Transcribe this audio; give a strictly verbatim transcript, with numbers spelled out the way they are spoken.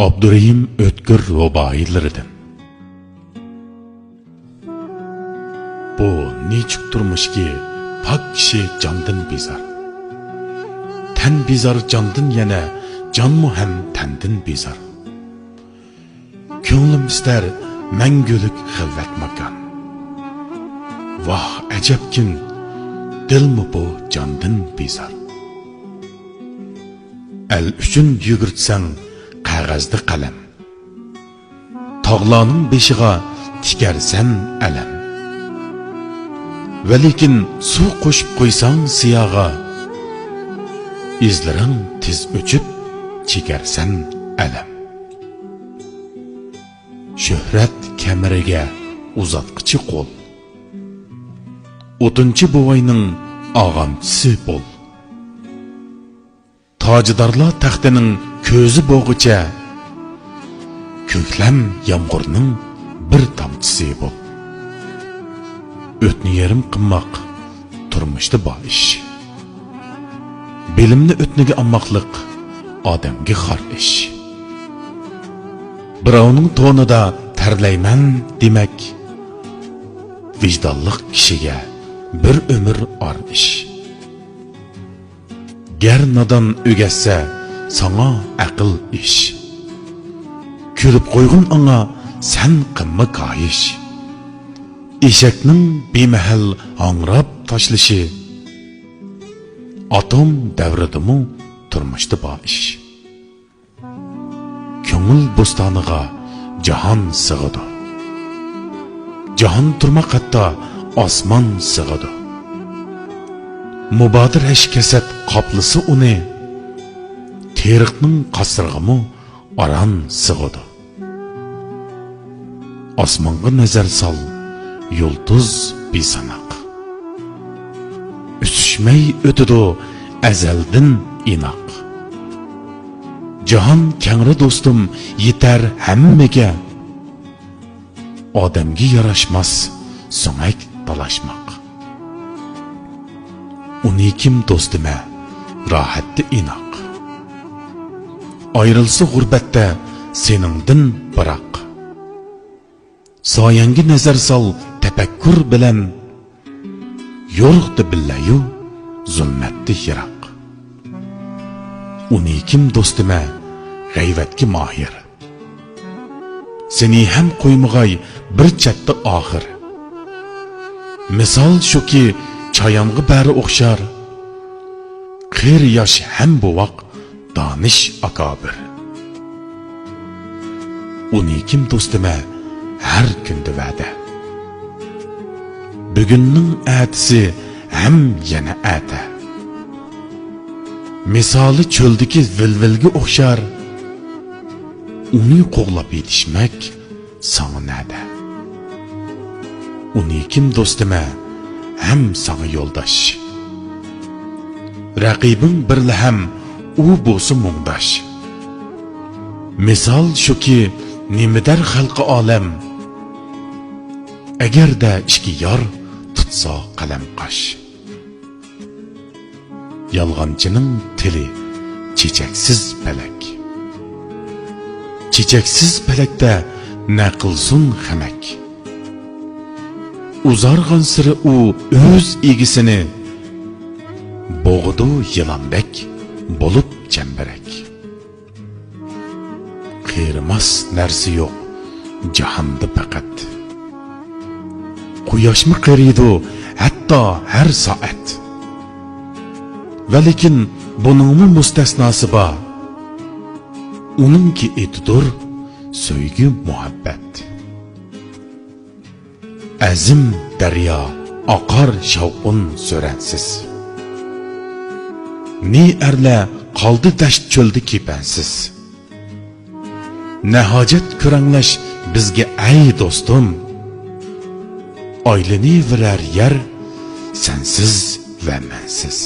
ئابدۇرېھىم ئۆتكۈر رۇبائىيلىرىدىن. بۇ نېچۈك تۇرمۇشكى پاك كىشى جاندىن بىزار. تەن بىزار جاندىن يەنە، جانمۇ ھەم تەندىن بىزار. كۆڭلۈم ئىستەر مەڭگۈلۈك خىلۋەت ماكان. ۋاھ، ئەجەبكىن، دىلمۇ بۇ جاندىن بىزار. ئەل ئۈچۈن يۈگۈرتسەڭ قەغەزدە قەلەم، تاغلارنىڭ بېشىغا تىكەرسەن ئەلەم. ۋەلىكىن سۇ قوشۇپ قويساڭ سىياغا، ئىزلىرىڭ تېز ئۆچۈپ چېكەرسەن ئەلەم. شۆھرەت كەمىرىگە ئۇزاتقۇچى قول، ئوتۇنچى بوۋاينىڭ ئاغامچىسى بول. تاجدارلار تەختىنىڭ كۆزى بولغۇچە، كۆكلەم يامغۇرنىڭ بىر تامچىسى بول. ئۆتنى يېرىم قىلماق تۇرمۇشتا بار ئىش. بىلىمنى ئۆتنىگە ئالماقلىق ئادەمگە خار ئىش. بىراۋنىڭ تونىدا تەرلەيمەن دېمەك، ۋىجدانلىق كىشىگە بىر ئۆمۈر ئار ئىش. گەر نادان ئۆگەتسە ساڭا ئەقىل ئىش، كۈلۈپ قويغىن ئاڭا سەن قىلما كايىش. ئېشەكنىڭ بىمەھەل ھاڭراپ تاشلىشى، ئاتوم دەۋرىدىمۇ تۇرمۇشتا بار ئىش. كۆڭۈل بوستانىغا جاھان سىغىدۇ، جاھان تۇرماق ھەتتا ئاسمان سىغىدۇ. مۇبادا رەش-كەسەت قاپلىسا ئۇنى، تېرىقنىڭ قاسرىغىمۇ ئاران سىغىدۇ. ئاسمانغا نەزەر سال، يۇلتۇز بىساناق، ئۈسۈشمەي ئۆتىدۇ ئەزەلدىن ئىناق. جاھان كەڭرى دوستۇم، يېتەر ھەممىگە، ئادەمگە ياراشماس سۆڭەك تالاشماق. ئۇنى كىم دوستىمە راھەتتە ئىناق، ئايرىلسا غۇربەتتە سېنىڭدىن بىراق. سايەڭگە نەزەر سال تەپەككۇر بىلەن، يورۇقتا بىللەيۇ، زۇلمەتتە يىراق. ئۇنى كىم دوستىمە غەيۋەتكە ماھىر، سېنى ھەم قويمىغاي بىر چەتتە ئاخىر. مىسال شۇكى، چايانغا بەرى ئوخشار، قېرى ياش ھەم بوۋاق دانىش ئاكابىر. ئۇنى كىم دوستىمە ھەر كۈندە ۋەدە، بۈگۈننىڭ ئەتىسى ھەم يەنە ئەتە. مىسالى چۆلدىكى ۋىلۋىلگە ئوخشار، ئۇنى قوغلاپ يېتىشمەك ساڭا نەدە؟ ئۇنى كىم دوستىمە ھەم ساڭا يولداش، رەقىبىڭ بىرلا ھەم ئۇ بولسا مۇڭداش. مىسال شۇكى، نېمە دەر خەلقى ئالەم، ئەگەردە ئىككى يار تۇتسا قەلەم قاش. يالغانچىنىڭ تىلى چېچەكسىز پەلەك، چېچەكسىز پەلەكتە نە قىلسۇن خەمەك. ئۇزارغانسېرى ئۇ ئۆز ئىگىسىنى، بوغىدۇ يىلاندەك بولۇپ چەمبىرەك. قېرىماس نەرسە يوق جاھاندا پەقەت، قۇياشمۇ قېرىيدۇ ھەتتا ھەر سائەت. ۋەلىكىن بۇنىڭمۇ مۇستەسناسى بار، ئۇنىڭكى ئېتىدۇر سۆيگۈ مۇھەببەت. ئەزىم دەريا ئاقار شاۋقۇن سۈرەنسىز، نى ئەرلەر قالدى دەشت چۆلدە كېپەنسىز. نە ھاجەت كۆرەڭلەش بىزگە ئەي دوستۇم، ئايلىنىۋېرەر يەر سەنسىز ۋە مەنسىز.